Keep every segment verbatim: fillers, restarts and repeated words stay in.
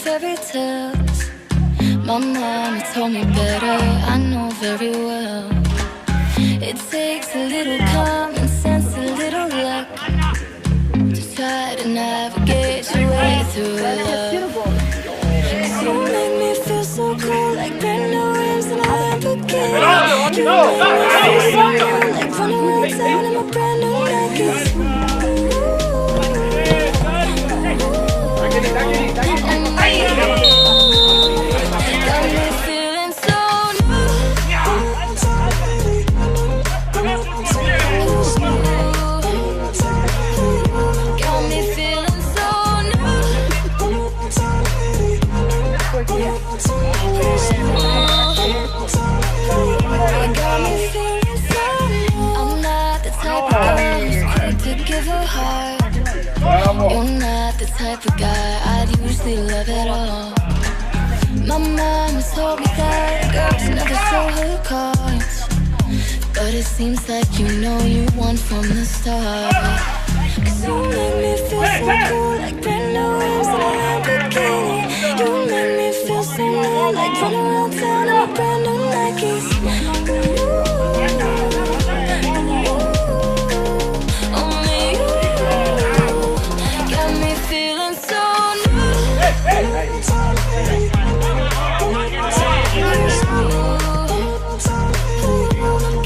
Fairy tales. My mama told me better, I know very well. It takes a little common sense, a little luck to try to navigate your way through love. 'Cause you make me feel so cool, like brand new rims in a Lamborghini. You make me feel so cool, like running around town in my brand new Nikes. Got me feeling so new. Got me feeling so new. Got me feeling so new. I'm not the type of girl who's quick to give her heart. You're not the type of guy I'd usually love at all. My mama told me that girls never show her cards, but it seems like you know you won from the start. 'Cause you make me feel so cool, like brand new rims in a Lamborghini. You make me feel so new, like running around town in my brand new Nikes. Ooh, ooh, only you got me feeling so new.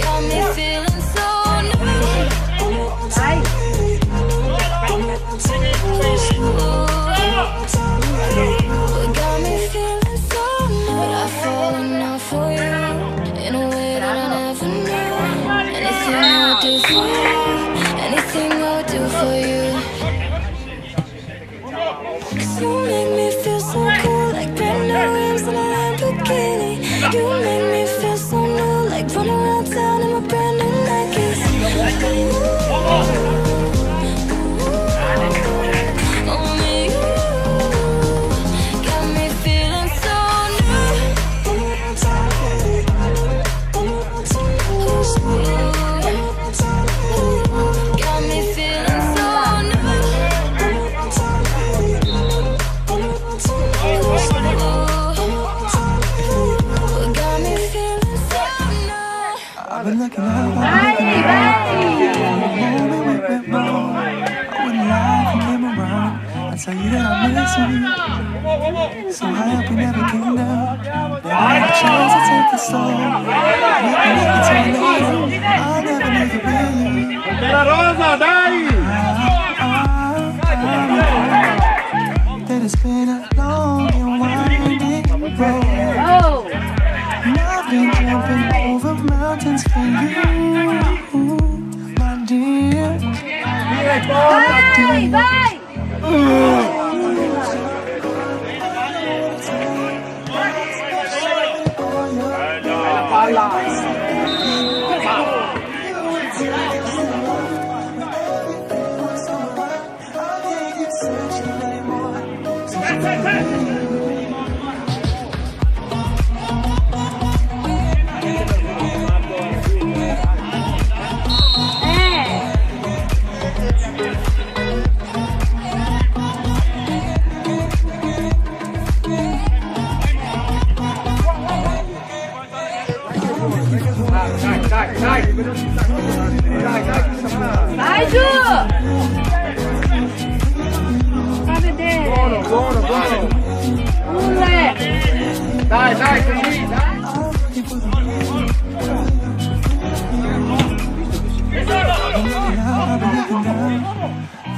Got me feeling so new. Got me feeling so new. I've fallen off for you in a way that I never knew. Anything I'll do for you, anything I'll do for you. 'Cause you make me feel so cool, like brand new rims in a Lamborghini. You make me feel so new, like running around town in my brand new Nikes. Ooh, only you got me feeling so new. Got me feeling so new. Got me feeling so new. I've been looking out, I've been looking out. Moment we went wrong. I wouldn't lie if you came around. I tell you that I miss you. So high up we never came down. Never had a chance to take it slow. Maybe we could turn it around. I never knew the real you. Portera Rosa, dai! That it's been a long and winding road. And I've been jumping over mountains for you, my dear. Vai, vai! Dai, dai, dai. Dai, dai. Dai, dai. Dai, dai. Dai, dai. Dai, dai. Dai, dai. Dai, dai. Dai, dai. Dai, dai. Dai, dai. Dai, dai. Dai, dai. Dai, dai. Buono, buono, buono. Dai, dai, così, dai.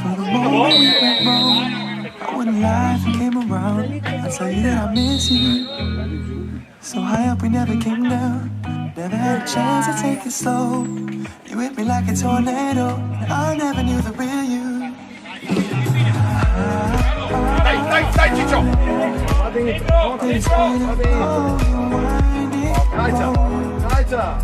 For the moment we went wrong, I wouldn't lie if you came around. I tell you that I miss you. So high up we never came down. Never had a chance to take it slow. You hit me like a tornado. I never knew the real you. Dai, dai, dai, Ciccio! Dai, dai.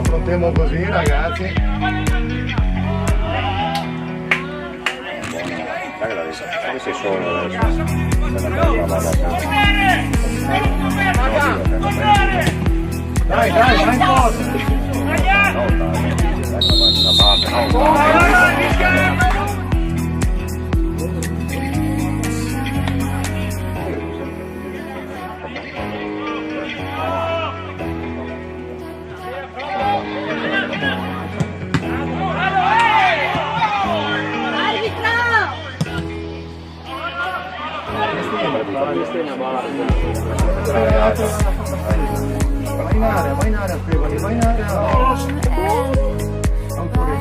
Affrontemo così, ragazzi. Dai, che la vedi? Come sei solo adesso? Dai, dai, vai in porta. No, dai, dai, da parte, no, dai. Vai in area, vai in area, Fevoli, vai in area. Ancora.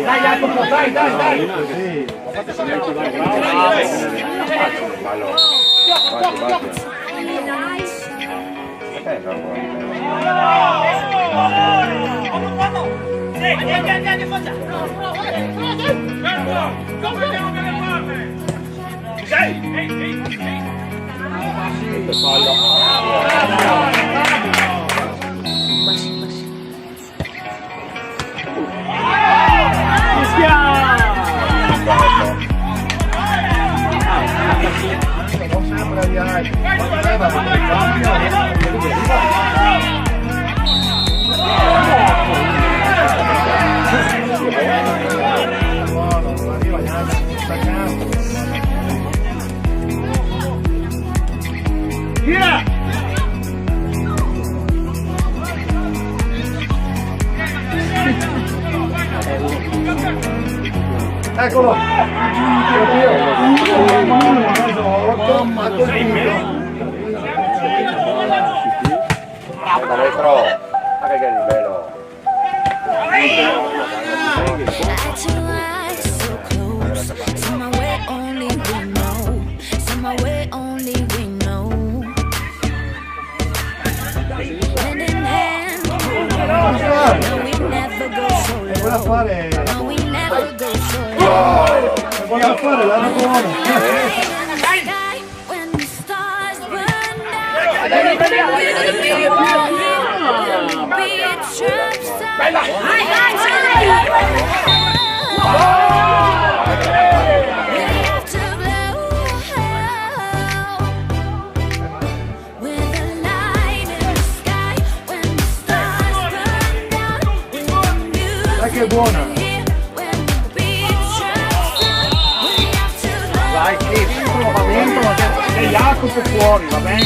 Dai, Jacopo, dai, dai, dai. Via! Eccolo! Mamma mia! Guarda, Retro! Guarda che livello! Got your eyes so close. Some way only we know. Some way only we know. Hand in hand. No, we never go solo. No, we never go solo. Vuole fare la ragione. Sky. When the stars burn down, we have to blow. We have to blow. With a light in the sky, when the stars burn down, with the music in the air. Dai, sì, va ben, però che, che Jacopo fuori, va ben?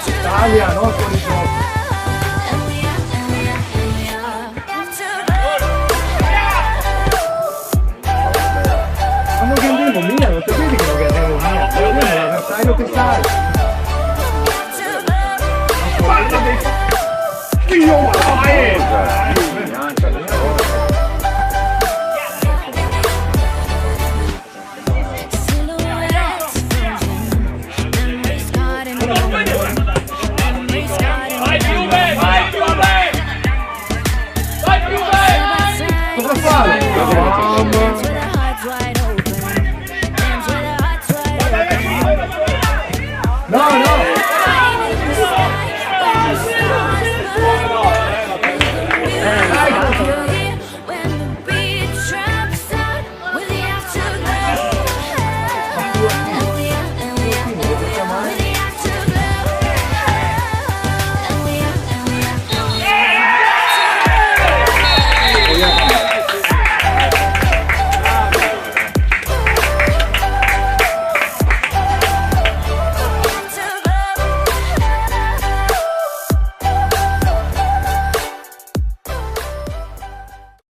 Italia, no? Fuori gioco. Ma no ghe andemo mia, no te vedi che no ghe andemo mia? L'avversario che sa.